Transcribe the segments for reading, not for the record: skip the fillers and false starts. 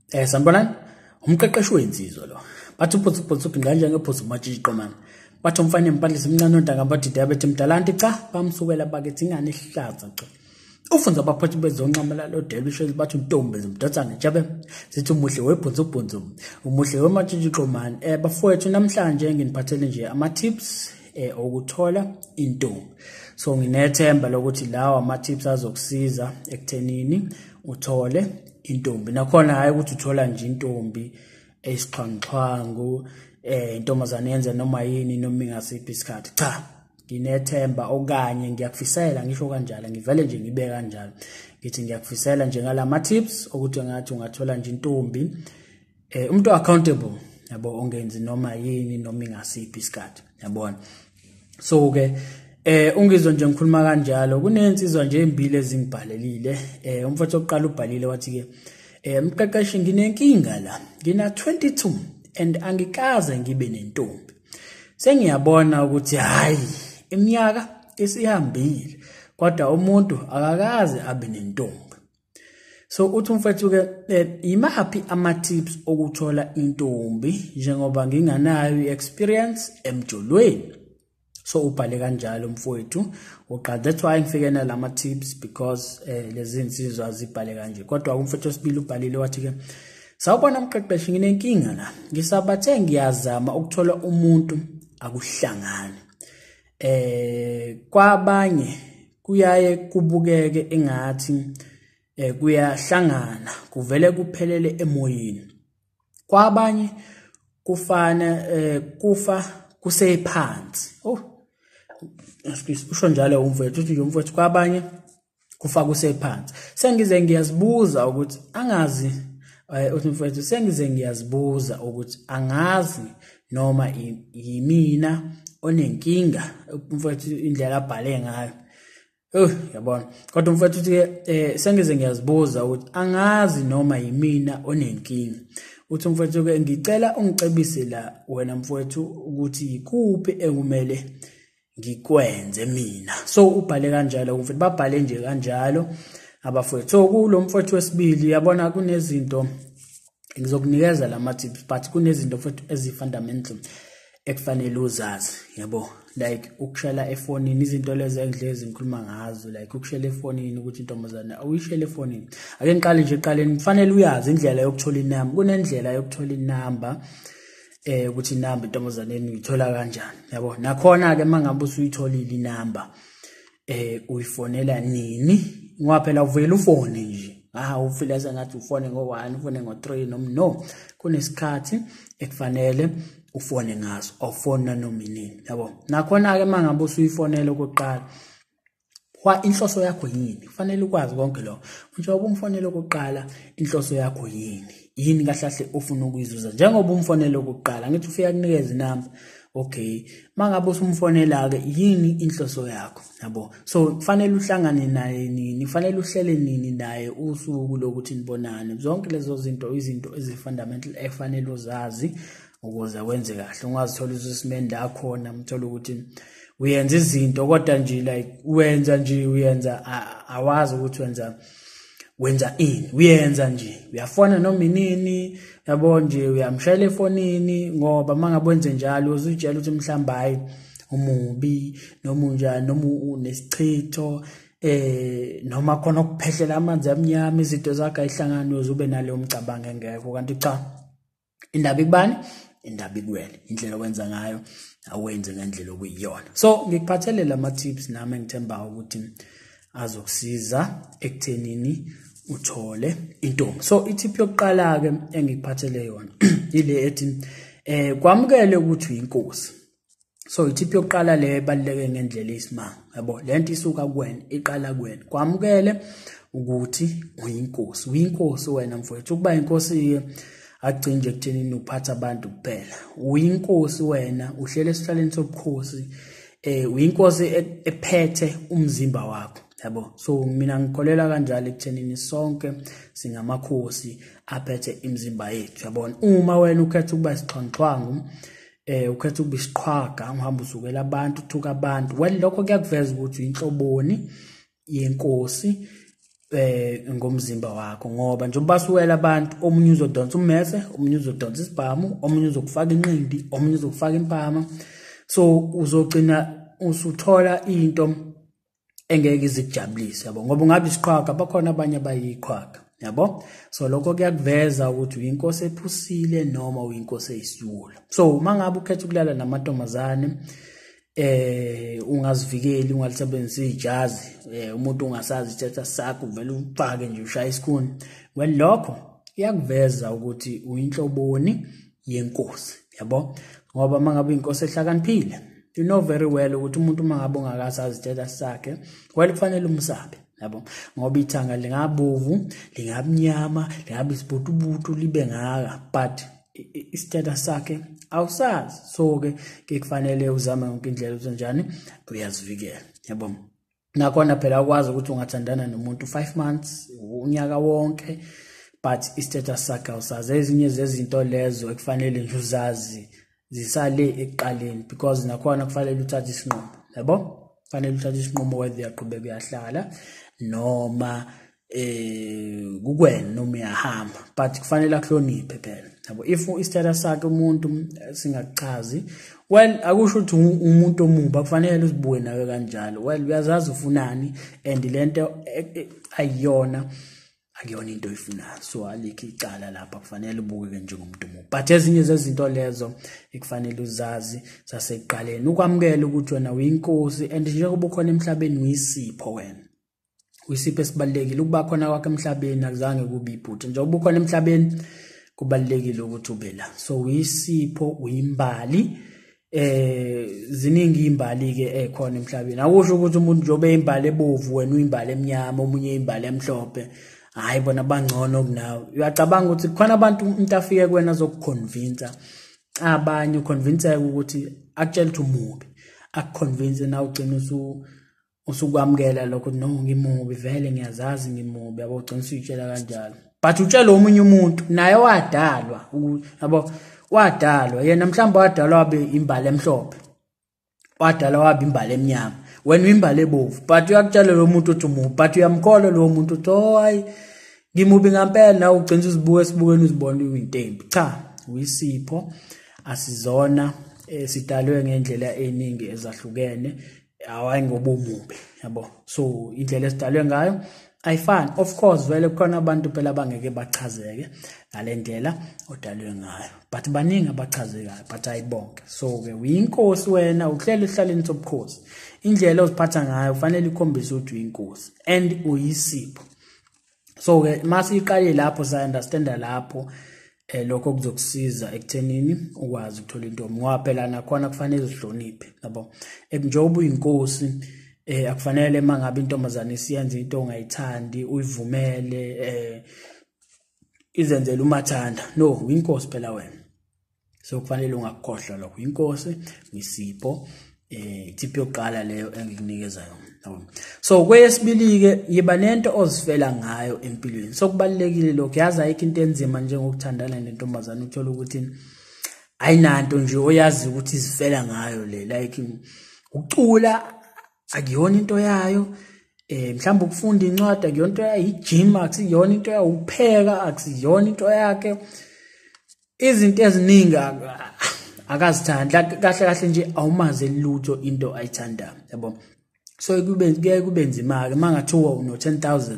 Sanibonani, umqeqeshi wensizwa lo. Bathi uphuthu phuthu nganje ngephuthu matshitshi mama. Bathi umfana empandlisa umncane ontanga bathi diabetes mdalanti cha bamsukela bakithi ingane ihlaza cha. Ufunza abaphathi bezonqamela lo Derbyshire bathi untombi zimdonsa ngejabe sithi umuhle webhunzu bhunzu umuhle wematshitshi man. Bafowethu namhlanje nginiphathele nje ama tips okuthola intombi. So nginethemba lokuthi lawa ama tips azokusiza ekuthenini uthole intombi. Nakhona hayi ukuthi uthola nje intombi esixhwanguxhwangu, intombazane yenza noma yini noma ingasiphi isikhathi. Cha, nginethemba okanye ngiyakufisela, ngisho kanjalo, ngivele nje ngibe kanjalo. Ngithi ngiyakufisela nje ngalama tips ukuthi ngathi ungathola nje intombi umuntu accountable, yabo, ongenzi noma yini noma ingasiphi isikhathi, yabona. So ke ungizwa nje ngikhuluma kanjalo, kunensizwa nje embili ezingibhalelile. Umfowethu oqala ubhalile wathi ke mqeqeshi nginenkinga la, ngina 22 and angikaze ngibe nentombi. Sengiyabona ukuthi hayi iminyaka isihambile kodwa umuntu akakaze abe nentombi. So uthi umfowethu ke imaphi ama tips okuthola intombi njengoba nginganayo iexperience emjolweni. So ubhale kanjalo umfowethu uqala. That's why ngifike nalama tips because lezi insizwa zibhale kanje. Kodwa umfowethu wesibili ubhalile wathi ke sawubona mqeqeshi, nginenkinga la, ngisabathe ngiyazama ukuthola umuntu akuhlangani. Kwabanye kuyaye kubukeke engathi kuyahlangana kuvele kuphelele emoyeni, kwabanye kufana kufa kusephansi. Oh, excuse, usho njalo umfowethu, uthi nje umfowethu kwabanye kufa kusephansi. Sengize ngiyazibuza ukuthi angazi, uthi mfowethu sengize ngiyazibuza ukuthi angazi noma yimina onenkinga. Umfowethu indlela abhale ngayo, oh yabona. Kodwa umfowethu uthi ke sengize ngiyazibuza ukuthi angazi noma yimina onenkinga. Uthi umfowethu ke ngicela ungicebise la wena mfowethu ukuthi ikuphi ekumele ngikwenze mina. So ubhale kanjalo umfowethu, babhale nje kanjalo abafowethu. So kulo mfowethu wesibili yabona kunezinto ngizokunikeza lama tips, but kunezinto futhi ezi-fundamental ekufanele uzazi, yabo, like ukushela efonini, izinto lezi engihlezi ngikhuluma ngazo, like ukushela efonini ukuthi intombazane awuyishele efonini. Ake ngiqale nje eqaleni, kufanele uyazi indlela yokuthola inamba. Kunendlela yokuthola inamba, ukuthi inamba intombazaneni uyithola kanjani, yabo. Nakhona ke mangabe usuyitholile inamba, uyifonela nini, ngoba phela uvela ufone nje, ufila sengathi ufone ngo-1, ufone ngo-3 noma no, kunesikhathi ekufanele ufone ngaso, awufoni noma inini, yabo. Nakhona ke mangabe usuyifonela okokuqala, kwa inhloso yakho yini, kufanele ukwazi konke lokho. Njengoba umfonela okokuqala, inhloso yakho yini, yini kahle kahle ofuna ukuyizuza njengoba umfonela okokuqala. Ngithi ufika kunikeza inamba, okay, mangabe usumfonela ke yini inhloso yakho, yabo. So kufanele uhlangane naye nini, kufanele uhlele nini naye usuku lokuthi nibonane. Zonke lezo zinto izinto ezi-fundamental ekufanele uzazi ukuze wenze kahle. Ungazithola usesimeni la khona uthola ukuthi uyenza izinto kodwa nje like wenza nje uyenza awazi ukuthi wenza ini, uyenza nje uyafona noma inini, yabo, nje uyamshayela efonini, ngoba mangabe wenze njalo uzitshela ukuthi mhlawumbe hayi umubi noma unjani noma unesichitho, noma khona ukuphehlela amanzi amnyama, izinto zakhe ayihlangani, ube naleyo mcabango engekho. Kanti cha, indaba ikubani, indaba ikuwena, indlela owenza ngayo awenze ngendlela okuyiyona. So ngikuphathele lama tips nami engithemba ukuthi azokusiza ekuthenini uthole intombi. So itip yokuqala ke engikuphathele yona ile ethi kwamukele ukuthi uyinkosi. So itip yokuqala le ebaluleke ngendlela eyisimanga, yabo, lento isuka kuwena, iqala kuwena. Kwamukele ukuthi uyinkosi, uyinkosi wena mfowethu. Ukuba inkosi agcine nje ekuthenini uphatha abantu kuphela. Uyinkosi wena, uhlele esihlaleni sobukhosi, uyinkosi ephethe umzimba wakho, yabo. So mina ngikholela kanjalo ekuthenini sonke singamakhosi aphethe imizimba yethu, yabona. Uma wena ukhetha ukuba isixhwanguxhwangu, ukhetha ukuba isiqhwaga, uhamba usukela abantu, uthuka abantu, well lokho kuyakuveza ukuthi uyinhloboni yenkosi ngomzimba wakho, ngoba njengoba basuwela abantu, omunye uzodonsa ummese, omunye uzodonsa isibhamu, omunye uzokufaka inqindi, omunye uzokufaka impama. So uzogcina usuthola into engeke izikujabulise, yabo, ngoba ungabe isiqhwaga, bakhona abanye abayiqhwaga, yabo. So lokho kuyakuveza ukuthi uyinkosi ephusile noma uyinkosi eyisiwula. So uma ngabe ukhetha ukulala namantombazane, ungazivikeli, ungalisebenzisi ijazi, umuntu ungasazi isithetha sakho, uvele ufake nje ushaya isikhuni, well lokho iyakuveza ukuthi uyinhloboni yenkosi, yabo. Ngoba uma ngabe uyinkosi ehlakaniphile, you know very well ukuthi umuntu uma ngabe ungakasazi isithetha sakhe, well kufanele umsabe, yabo, ngoba ithanga lingabovu, lingabnyama, lingabe isibutubutu, libe ngaka, but isithetha sakhe awusazi. So ke kufanele uzame yonke indlela ukuthi njani uyazivikela, yabo. Nakhona phela ukwazi ukuthi ungathandana nomuntu 5 months, unyaka wonke, but isithetha sakhe awusazi. Ezinye zezinto lezo ekufanele nje uzazi zisale ekuqaleni, because nakhona kufanele uthathe isinqumo, yabo. Kufanele uthathe isinqumo whether uyaqhubeka uyahlala noma kukwena noma uyahamba, but kufanele akuhloniphe phela, yabo. If isithetha sakhe umuntu singakuchazi, well akusho ukuthi umuntu omubi, akufanele uzibuke nawe kanjalo. Well uyazazi ufunani, and lento ayiyona, akuyona into oyifunayo, so alikho icala lapha, kufanele ubukeke njengomuntu omubi. But ezinye zezinto lezo ekufanele uzazi zasekuqaleni, ukwamukela ukuthi wena uyinkosi, and njengoba ukhona emhlabeni uyisipho wena, uyisipho esibalulekile. Ukuba khona kwakho emhlabeni akuzange kube iphutha, njengoba ukhona emhlabeni kubalulekile ukuthi ube la. So uyisipho, uyimbali. Ziningi imbali ke ekhona emhlabeni. Akusho ukuthi umuntu njengoba imbali ebovu wena uyimbali emnyama, omunye imbali emhlophe, hayi bona bangcono kunawe. Uyacabanga ukuthi kukhona abantu umuntu afike kuwena azokuconvince, abanye uconvince ukuthi akutshela ukuthi umubi, akuconvince na ugcina usukwamukela lokho, no ngimubi vele, ngiyazazi ngimubi, yabo, ugcina usuyitshela kanjalo. But utshela omunye umuntu naye wadalwa, yabo, wadalwa yena, mhlawumbe wadalwa wabe imbali emhlophe, wadalwa wabe imbali emnyama, wena uyimbali ebovu, but uyakutshela lo muntu uthi umubi, but uyamkholwa lo muntu uthi oh hayi ngimubi ngempela, nawe ugcina uzibuka esibukweni uzibona uyintembi. Cha, uyisipho, asizona, sidalwe ngendlela eningi ezahlukene, awayi ngoba umubi, yabo. So indlela esidalwe ngayo ayifani. Of course vele kukhona abantu phela abangeke bachazeke ngale ndlela odalwe ngayo, but baningi abachazekayo, but ayibonke. So ke uyinkosi wena, uhlele ehlaleni sobukhosi, indlela oziphatha ngayo kufanele ikhombise ukuthi uyinkosi and uyisipho. So ke masiqale lapho, sa understand lapho, lokho kuzokusiza ekuthenini ukwazi ukuthola intombi, ngoba phela nakhona kufanele uzihloniphe, yabo. Njengoba uyinkosi, akufanele mangabe intombazane isiyenza into ongayithandi uyivumele, izenzele umathanda. No, uyinkosi phela wena, so kufanele ungakukhohlwa lokho. Uyinkosi, uyisipho, tip yokuqala leyo engikunikeza yona. So kweyesibili ke, yiba nento ozifela ngayo empilweni. So kubalulekile lokho. Yazi ayikho into enzima njengokuthandana nentombazane uthola ukuthi ayinanto nje oyazi ukuthi izifela ngayo le, like ukucula akuyona into yayo, mhlawumbe ukufunda incwadi akuyona into yayo, igym akusiyona into yayo, ukupheka akusiyona into yakhe, izinto eziningi akazithandi kahle kahle nje, awumazi lutho into ayithandayo, yabo. So kuye kube nzima ke mangathiwa uno 10,000,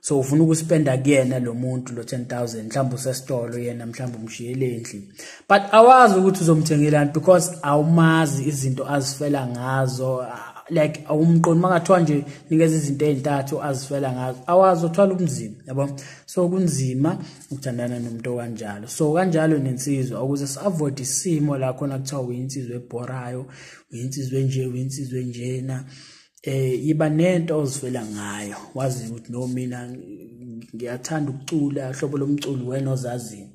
so ufuna ukuspenda kuyena lo muntu lo 10,000, mhlawumbe usesitolo yena, mhlawumbe umshiyele endlini, but awazi ukuthi uzomthengelani because awumazi izinto azifela ngazo, like awumqondi. Mangathiwa nje nikeza izinto ezintathu azifela ngazo, awazi, uthwala ubunzima, yabo. So kunzima ukuthandana nomuntu kanjalo. So kanjalo nensizwa, ukuze si-avoid isimo la khona kuthiwa uyinsizwa ebhorayo, uyinsizwa enje, uyinsizwa enjena, yiba nento ozifela ngayo, wazi ukuthi no mina ngiyathanda ukucula, hlobo lomculo wena ozaziyo,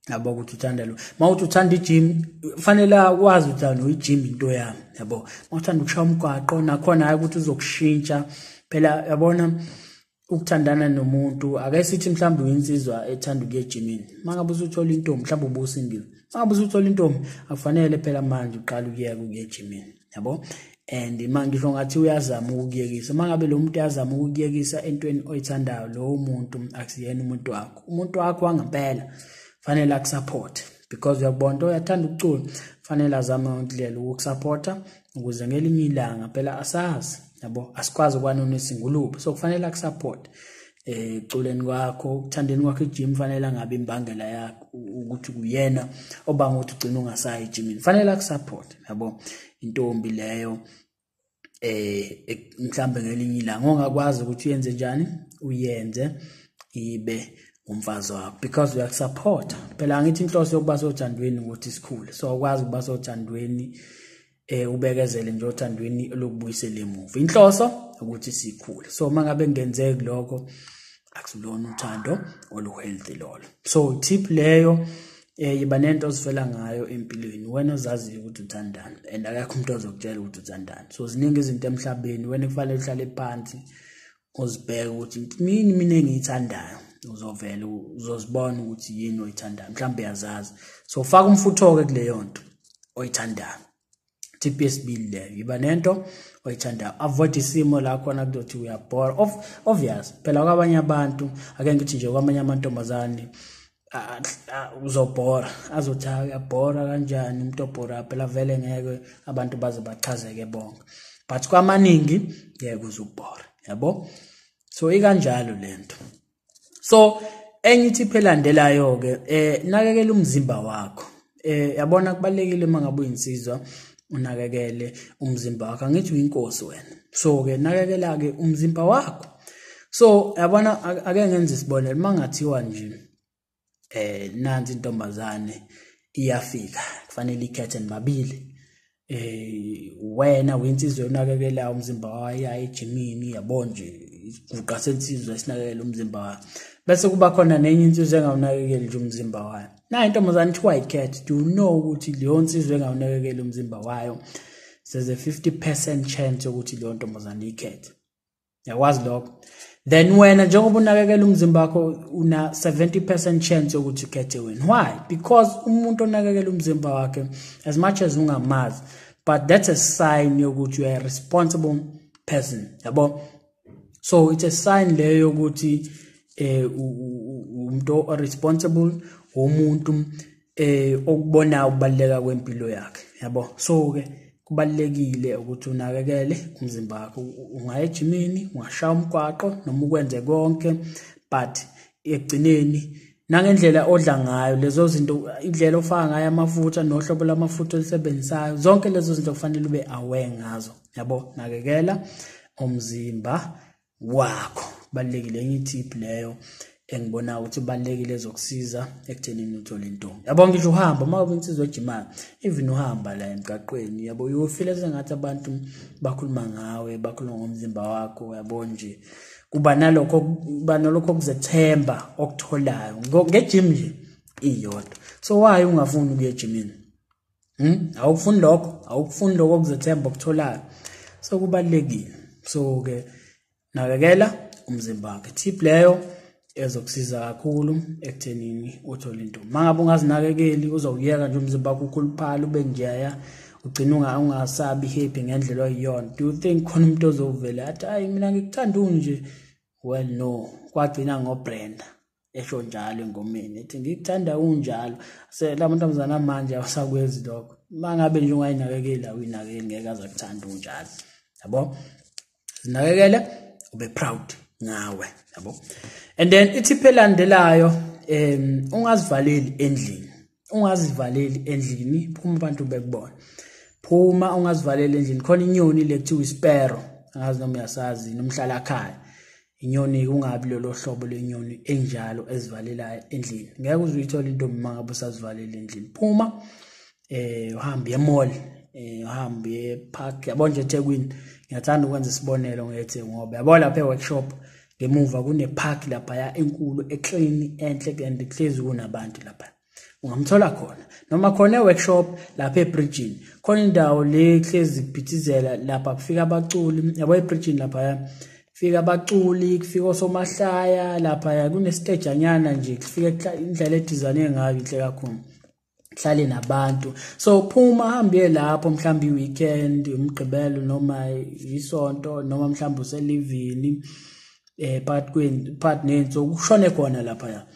yabo, ukuthi uthanda lo. Mawuthi uthanda igym, kufanele wazi ukuthi no igym into yami, yabo. Mawuthanda ukushaya umgwaqo, nakhona hayi ukuthi uzokushintsha phela, yabona. Ukuthandana nomuntu, ake sithi mhlawumbe uyinsizwa ethanda ukuya ejimini, mangabe usuthola intombi, mhlawumbe ubusingle, mangabe usuthola intombi, akufanele phela manje uqale ukuyeka ukuya ejimini, yabo. And mangisho ngathi uyazama ukukuyekisa, mangabe lo muntu uyazama ukukuyekisa entweni oyithandayo, lo muntu akusiyena umuntu wakho. Umuntu wakho wangempela fanele akusupport, because uyakubona uyathanda ukucula, fanele azame indlela ukukusupporta ukuze ngelinye ilanga phela asazi, yabo, asikwazi ukwanonisa ingulube, so kufanele akusupport eculeni kwakho, ukuthandeni kwakho ijim. Fanele angabe imbangela yakho ukuthi kuyena obanga ukuthi ugcina ungasayi ejimini, fanele akusupport, yabo. Intombi leyo mhlambe ngelinye ilanga ongakwazi ukuthi uyenze njani, uyenze ibe umfazi wakho, because uyakusupporta. Phela angithi inhloso yokuba sothandweni ukuthi sikhule, so awukwazi ukuba sothandweni ubekezele nje othandweni lokubuyisela emuva. Inhloso ukuthi sikhule, so mangabe kungenzeki lokho akusilona uthando olu-healthy lolo. So tip leyo, yiba nento ozifela ngayo empilweni, wena ozaziyo ukuthi uthandani, and akekho umuntu ozokutshela ukuthi uthandani. So ziningi izinto emhlabeni, wena kufanele uhlale phansi uzibheke ukuthi mina engiyithandayo, uzovela uzozibona ukuthi yini oyithandayo, mhlawumbe uyazazi. So faka umfutho-ke kuleyo nto oyithandayo. Tip yesibili leyo, yiba nento oyithandayo. Avoid isimo la khona kuzothi uyabhora. Obvious phela kwabanye abantu, ake ngithi nje kwamanye amantombazane uzobhora, azothi uyabhora kanjani umuntu obhora, phela vele ngeke abantu baze bachazeke bonke, but kwamaningi ngeke uzubhora, yabo. So ikanjalo lento. So enye itip elandelayo ke, nakekela umzimba wakho. Yabona kubalekile uma ngabe uyinsizwa unakekele umzimba wakho, angithi uyinkosi wena, so ke nakekela ke umzimba wakho. So yabona ake ngenze isibonelo, mangathiwa nje nansi intombazane iyafika, kufanele ikhethe nibabili, wena uyinsizwa unakekela umzimba wayo, ejimini, yabo nje iguqa sensizwa esinakekela umzimba wayo, bese kuba khona nenye insizwa engawunakekeli nje umzimba wayo. Na intombazane ithi wayikhetha, do you know ukuthi leyo nsizwa engawunakekeli umzimba wayo there's a 50% chance yokuthi leyo ntombazane ikhethe, yakwazi lokho. Then wena njengoba unakekela umzimba wakho una 70% chance yokuthi ukhethe wena. Why? Because umuntu onakekela umzimba wakhe, as much as ungamazi, but that's a sign yokuthi you are a responsible person, yabo. So it's a sign leyo yokuthi umuntu responsible, umuntu okubona ukubaluleka kwempilo yakhe, yabo. So ke kubalulekile ukuthi unakekele umzimba wakho, ungaya ejimini, ungashaya umgwaqo noma ukwenze konke, but ekugcineni nangendlela odla ngayo lezo zinto, indlela ofaka ngayo amafutha nohlobo lamafutha olisebenzisayo, zonke lezo zinto kufanele ube aware ngazo, yabo. Nakekela umzimba wakho, kubalulekile. Enye tip leyo engibona ukuthi ibalulekile ezokusiza ekuthenini uthole intombi, yabo. Ngisho uhamba uma ube insizwa ejimayo, even uhamba la emgaqweni, yabo, uyofila sengathi abantu bakhuluma ngawe, bakhuluma ngomzimba wakho, yabo nje kuba nalokho kuzethemba okutholayo ngejim nje iyodwa. So why ungafuni ukuya ejimini? Awukufuni lokho, awukufuni lokho okuzethemba okutholayo. So kubalulekile. So ke nakekela umzimba wakho, tip leyo ezokusiza kakhulu ekuthenini uthole intombi. Mangabe ungazinakekeli uzowuyeka nje umzimba wakho ukhuluphala ube njeya, ugcina ungasabi happy ngendlela oyiyona. Do you think khona umuntu ozovela athi hayi mina ngikuthanda unje? Well no, kwagcina ngoBrenda esho njalo engomeni ethi ngikuthanda unjalo. La mantombazana manje awasakwenzi lokho. Mangabe nje ungayinakekeli awuyinakekeli, ngeke aze akuthande unjalo, yabo. Zinakekele, ube proud ngawe, yabo. And then itip elandelayo, ungazivaleli endlini, ungazivaleli endlini, phuma abantu bekubona, phuma ungazivaleli endlini. Khona inyoni le kuthiwa isparrow, angazi noma uyasazi, nomhlala khaya inyoni, kungabi lolo hlobo lwenyoni enjalo ezivalelayo endlini. Ngeke uze uyithole intombi mangabe usazivalele endlini. Phuma, uhambe emall, uhambe epark, yabo nje eThekwini. Ngiyathanda ukwenza isibonelo ngeTheku ngoba yabo lapha eworkshop ngemuva kune park lapha enkulu eclean enhle, and kuhlezi kunabantu lapha, ungamthola khona. Noma khona eworkshop lapha ebridgini khona indawo le kuhlezi kuphithizela lapha, kufika abaculi, yabo ebridgini lapha kufika abaculi, kufika osomahlaya lapha, kune stage anyana nje, kufika indlela edizane ngayo inhle kakhulu. Hlale nabantu. So phuma hambe lapho mhlawumbe i-weekend, umgqibelo noma isonto, noma mhlawumbe uselivini phakathi nensuku kushone khona lapha.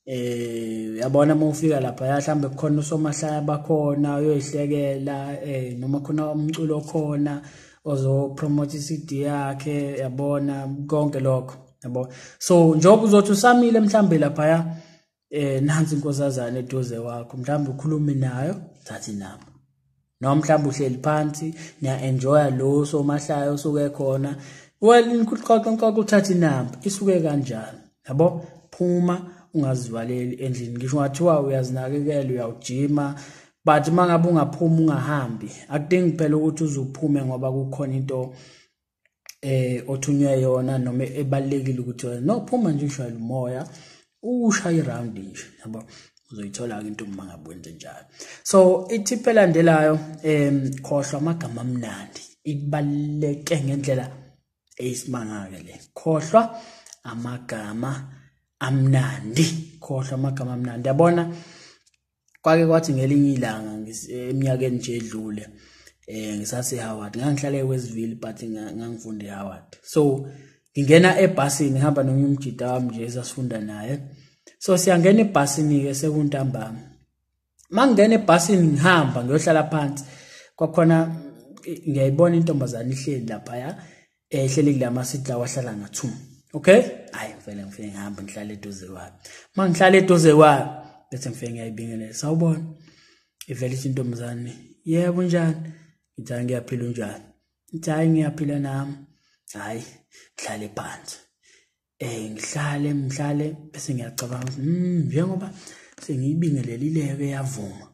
Yabona uma ufika lapha mhlawumbe kukhona usomahlaya bakhona uyoyihlekela, noma khona umculo khona ozopromote i-CD yakhe, yabona konke lokho, yabo. So njengoba uzothi usamile mhlawumbe lapha, nansi inkosazana eduze kwakho, mhlawumbe ukhulume nayo, thatha inamba. Noma mhlawumbe uhleli phansi niya-enjoya lo somahlaya osuke khona, well nikuxoxa uthatha inamba, isuke kanjalo, yabo. Phuma ungazivaleli endlini, ngisho ungathiwa uyazinakekela uyawujima, but uma ngabe ungaphuma ungahambi, akudingi phela ukuthi uzuphume ngoba kukhona into othunywe yona noma ebalulekile ukuthi no, phuma nje ushayele umoya, ushaye iround nje, yabo, uzoyithola ke into uma ngabe wenze njalo. So itip elandelayo, khohlwa amagama amnandi, ibaluleke ngendlela eyisimanga ke le. Khohlwa amagama amnandi, khohlwa amagama amnandi. Yabona kwake kwathi ngelinye ilanga eminyakeni nje edlule, ngisase Howard, ngangihlala eWestville but ngangifunda eHoward. So ngingena ebhasini ngihamba nomnye umjida wami nje esasifunda naye. So siyangena ebhasini ke sekuntambama. Mangingena ebhasini ngihamba ngiyohlala phansi, kwakhona ngiyayibona intombazana ihleli lapha, ehleli kulama seat lawa ahlala nga2. Okay, hayi ngivele ngifike ngihamba ngihlale eduze kwayo. Mangihlala eduze kwayo bese ngifike ngiyayibingelela, sawubona. Ivele ithi intombazane, yebo unjani? Ngithi hayi ngiyaphila, unjani? Ngithi hayi ngiyaphila nami. Hayi ngihlale phansi, ngihlale bese ngiyacabanga ukuthi njengoba sengiyibingelelile-ke yavuma,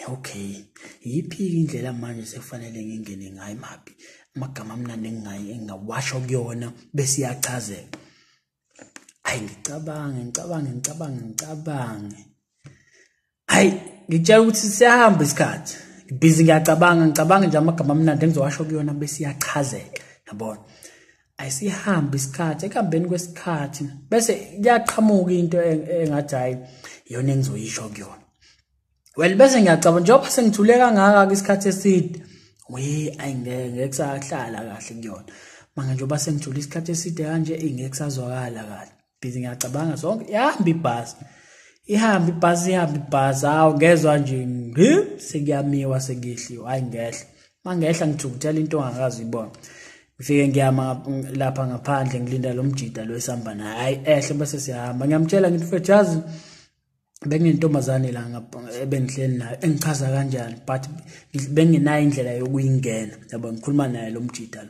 okay, yiphi indlela manje sekufanele ngingene ngayo, maphi amagama amnandi engingawasho kuyona bese iyachazeka. Hayi ngicabange. Hayi ngitshela ukuthi siyahamba isikhathi, ngibhizi ngiyacabanga, ngicabanga nje amagama amnandi engizowasho kuyona bese iyachazeka, yabona. Ayisihambi isikhathi, ekuhambeni kwesikhathi bese kuyaqhamuka into engathi hayi iyona engizoyisho kuyona. Well bese ngiyacabanga njengoba sengithule kangaka isikhathi eside, we ayingeke kusahlala kahle kuyona. Manje njengoba sengithule isikhathi eside kanje ingeke kusazwakala kahle. Busy ngiyacabanga sonke, ihamba ibhasi. Ihamba ibhasi, hawu ngezwa nje sekuyamiwa sekuyehliwa, hayi ngehla. Mangehla ngithukuthela into ongakazi uyibona. Ngifike ngiyama lapha ngaphandle ngilinda lo mjida lo esihamba naye, hayi ehle bese siyahamba. Ngiyamtshela ngithi mfethu yazi benginentombazane la ebengihleli nayo engichaza kanjani, but bengenayo indlela yokuyingena, yabo, ngikhuluma naye lo mjida lo.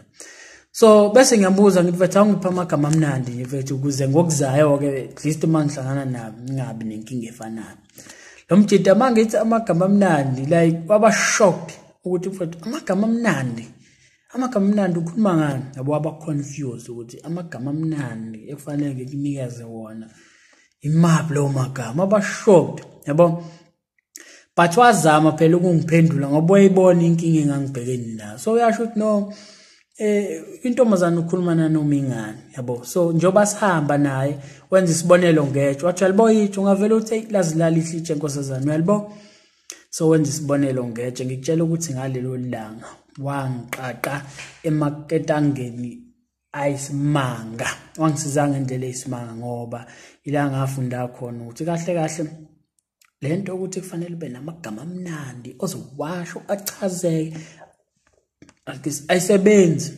So bese ngiyambuza ngithi mfethu awungipha amagama amnandi nje mfethu ukuze ngokuzayo ke at least uma ngihlangana nabo ngingabi nenkinga efanayo. Lo mjida mangithi amagama amnandi, like waba shocked ukuthi mfethu amagama amnandi ukhuluma ngani, yabo, waba confused ukuthi amagama amnandi ekufanele ngikunikeze wona imaphi lawo magama, aba shocked, yabo. But wazama phela ukungiphendula ngoba wayibona inkinga engangibhekene nayo. So uyasho ukuthi no, intombazana ukhuluma nanoma ingane, yabo. So njengoba sihamba naye wenza isibonelo ngetshe, wathi uyalibo itshe, ungavele uthi lazilala ihlitshe nkosazana, uyalibo. So wenza isibonelo ngetshe, ngikutshela ukuthi ngalelo langa wangiqaqa emaketangeni ayisimanga, wangisiza ngendlela eyisimanga, ngoba ila ngafunda khona ukuthi kahle kahle lento ukuthi kufanele ube namagama amnandi ozowasho achazeke ayisebenzi.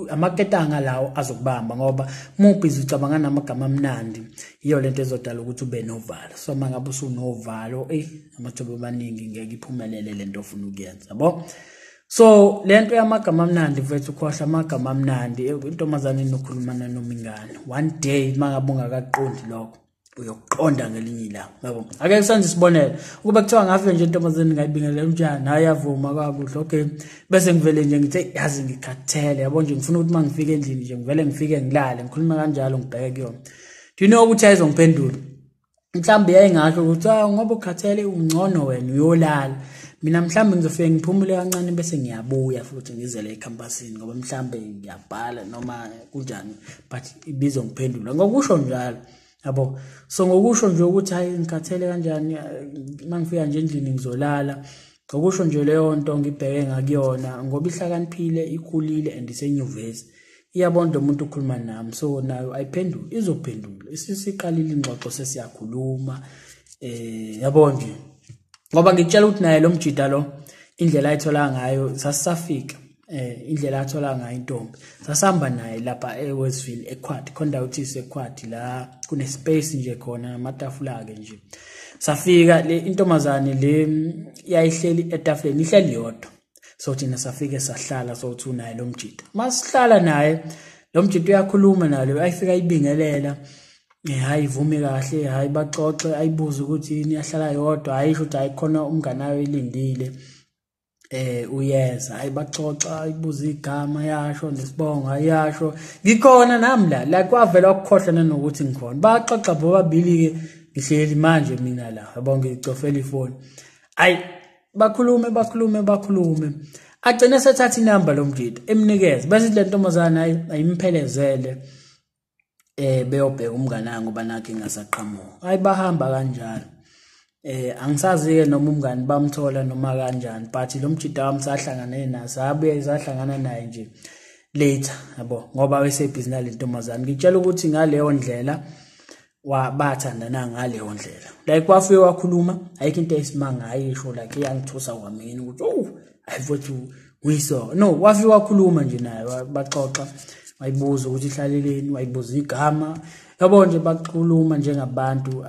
Amaketanga lawo azokubamba ngoba mubhizi ucabanga namagama amnandi, iyo lento ezodala ukuthi ube novalo. So mangabe usunovalo, amathuba amaningi ngeke iphumelele lento ofuna ukuyenza, yabo. So lento yamagama amnandi mfethu, ukhohlwa amagama amnandi, intombazane inokhuluma nanoma ingane. One day mangabe ungakaqondi lokho uyokuqonda ngelinye ilanga, yabo. Ake kusenze isibonelo, ukuba kuthiwa ngafike nje intombazane ngayibingelela unjani, hayi yavuma kwakuhle, okay, bese ngivele nje ngithi yazi ngikhathele, yabo nje ngifuna ukuthi mangifike endlini nje ngivele ngifike ngilale, ngikhuluma kanjalo ngibheke kuyona. Do you know ukuthi ayizongiphendula? Mhlawumbe yayingasho ukuthi ngoba ukhathele ungcono wena uyolala, mina mhlawumbe ngizofike ngiphumule kancane bese ngiyabuya futhi ngizele ecampusini ngoba mhlawumbe ngiyabhala noma kunjani, but ibizongiphendula ngokusho njalo. Yabo, so ngokusho nje ukuthi hayi ngikhathele kanjani, mangifika nje endlini ngizolala, ngokusho nje leyo nto ngibheke ngakuyona ngoba ihlakaniphile, ikhulile and isenyuvesi, iyabona lo muntu ukhuluma nami, so nayo ayiphendule, izophendula. Isiqalile ingxoxo, sesiyakhuluma, yabo nje, ngoba ngikutshela ukuthi naye lo mjida lo indlela ayithola ngayo, sasisafika indlela athola ngayo intombi, sasihamba naye lapha eWestville eQuad, khona uthi iseQuad la kune space nje khona amatafula ke nje. Safika le intombazane le yayihleli etafuleni, ihleli yodwa, so thina safike sahlala, so uthi unaye lo mjida. Masihlala naye lo mjida uyakhuluma nalo, ayifika ayibingelela, hayi ivume kahle, hayi baxoxe, ayibuze ukuthi yini yahlala yodwa, ayisho ukuthi hayi khona umngane wayo elindile, uyeza, hayi baxoxa, ayibuza igama yasho nesibongo ayasho, ngikhona nami la la kwavela ukukhohlwa nanokuthi ngikhona. Baxoxa bobabili ke, ngihleli manje mina la, yabo, ngicofela ifoni, ayi bakhulume bakhulume bakhulume, agcine sethatha inamba lo mjida emnikeze, bese le ntombazana hayi ayimphelezele beyobheka umngane ngoba nakhe engasaqhamuka. Hayi bahamba kanjalo. Angisazi ke noma umngani bamthola noma kanjani, but lo mjida wami sahlangana naye, sabuye sahlangana naye nje later, yabo, ngoba wayesebhizi nale ntombazane. Ngitshela ukuthi ngaleyo ndlela wabathandana ngaleyo ndlela, like wafike wakhuluma, ayikho into eyisimanga ayisho, like iyangithusa kwamina ukuthi oh hayi mfowethu uyiso no, wafike wakhuluma nje naye, baxoxa, wayibuza ukuthi ihlaleleni, wayibuza igama, yabo nje baxhuluma njengabantu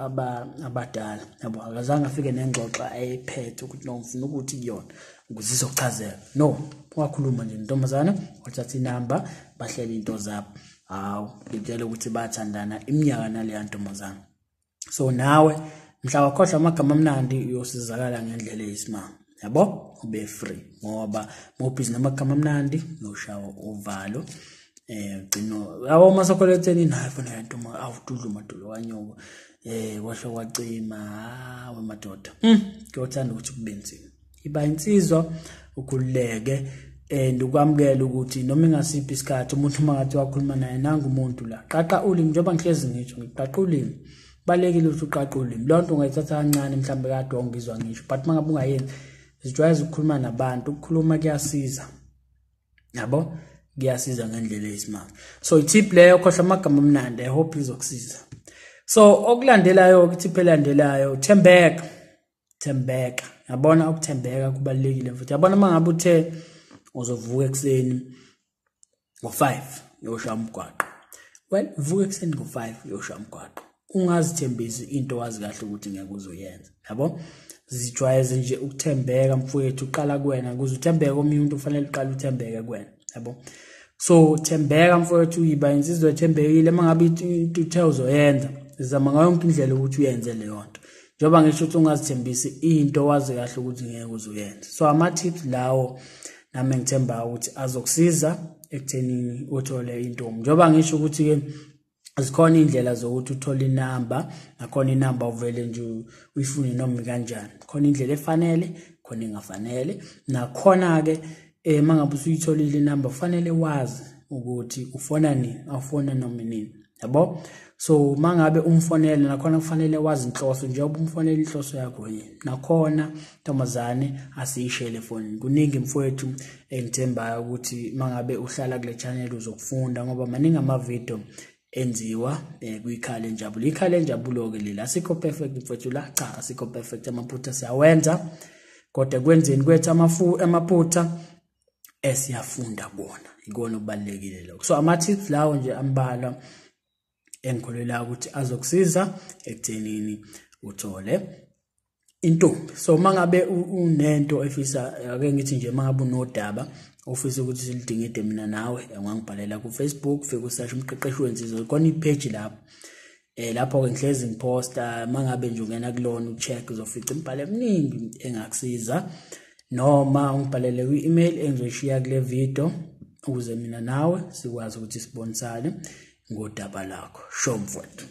abadala, yabo. Akazange afike nengxoxo ayiphethe ukuthi no ngifuna ukuthi kuyona ukuze izochazeka, no, wakhuluma nje nentombazane, wathatha inamba, bahlela into zabo. Hawu, ngitshela ukuthi bathandana iminyaka naleya ntombazane. So nawe mhla wakhohlwa amagama amnandi uyosizakala ngendlela eyisimanga, yabo, ube free, ngoba mawubhizi namagama amnandi uyoshawa uvalo, gcino yabo masokoletheni nayo funa lento awududlu madulo kanyoko, kwasho kwacima, hawe madoda, kuyothanda ukuthi kube nzima. Iba insizwa, ukhululeke and ukwamukela ukuthi noma ingasiphi isikhathi umuntu uma ngathi wakhuluma naye, nangu umuntu la, qaqa ulimi, njengoba ngihlezi ngisho ngiqaqa ulimi, balekile ukuthi uqaqa ulimi. Loo nto ungayithatha kancane mhlawumbe kade wawungizwa ngisho, but uma ngabe ungayenzi, zijwayeze ukukhuluma nabantu, ukukhuluma kuyasiza, yabo, kuyasiza ngendlela eyisimanga. So i-tip leyo, khohlwa amagama amnandi, I hope izokusiza. So okulandelayo, i-tip elandelayo, thembeka, thembeka. Yabona ukuthembeka kubalulekile futhi. Yabona uma ngabe uthe uzovuka ekuseni ngo-5 uyoshaya umgwaqo, well, vuka ekuseni ngo-5 uyoshaya umgwaqo, ungazithembisi into wazi kahle ukuthi ngeke uzoyenza, yabo. Zijwayeze nje ukuthembeka mfowethu, uqala kuwena, ukuze uthembeke omunye umuntu kufanele uqale uthembeke kuwena, yabo. So thembeka mfowethu, yiba insizwa ethembekile. Uma ngabe into uthe uzoyenza, zama ngayo yonke indlela ukuthi uyenze leyo nto, njengoba ngisho ukuthi ungazithembisi into wazi kahle ukuthi ngeke uzoyenza. So ama-tips lawo nami ngithemba ukuthi azokusiza ekuthenini uthole intombi, njengoba ngisho ukuthi-ke zikhona iy'ndlela zokuthi uthole inamba, nakhona inamba uvele nje uyifune noma kanjani, khona indlela efanele, khona engafanele. Nakhona-ke uma ngabe usuyitholile inamba, kufanele wazi ukuthi ufona nini, awufona noma nini, yabo. So uma ngabe umfonele, nakhona kufanele wazi inhloso, njengoba umfonele inhloso yakho yini. Nakhona ntombazane asiyishele efonini. Kuningi mfowethu engithembayo ukuthi uma ngabe uhlala kule channel uzokufunda, ngoba maningi amavidiyo enziwa kwikhaya lenjabulo. Ikhaya lenjabulo-ke leli, asikho perfect mfowethu la, cha asikho perfect, amaphutha siyawenza, kodwa ekwenzeni kwethu amaphutha esiyafunda kuwona, ikona okubalulekile lokho. So ama-tips lawo nje ambalwa engikholelwa ukuthi azokusiza ekuthenini uthole intombi. So uma ngabe unento efisa, ake ngithi nje uma ngabe unodaba ofisa ukuthi silidingide mina nawe, ungangibhalela ku-Facebook, ufike usearch umqeqeshi wensizwa, khona i-page lapho. Lapho-ke ngihlezi ngiphosta, uma ngabe nje ungena kulona ucheck, uzofica imibhalo eminingi engakusiza, noma ungibhalele kwi-email engizoyishiya kule video, ukuze mina nawe sikwazi ukuthi sibonisane ngodaba lakho. Sho mfowethu.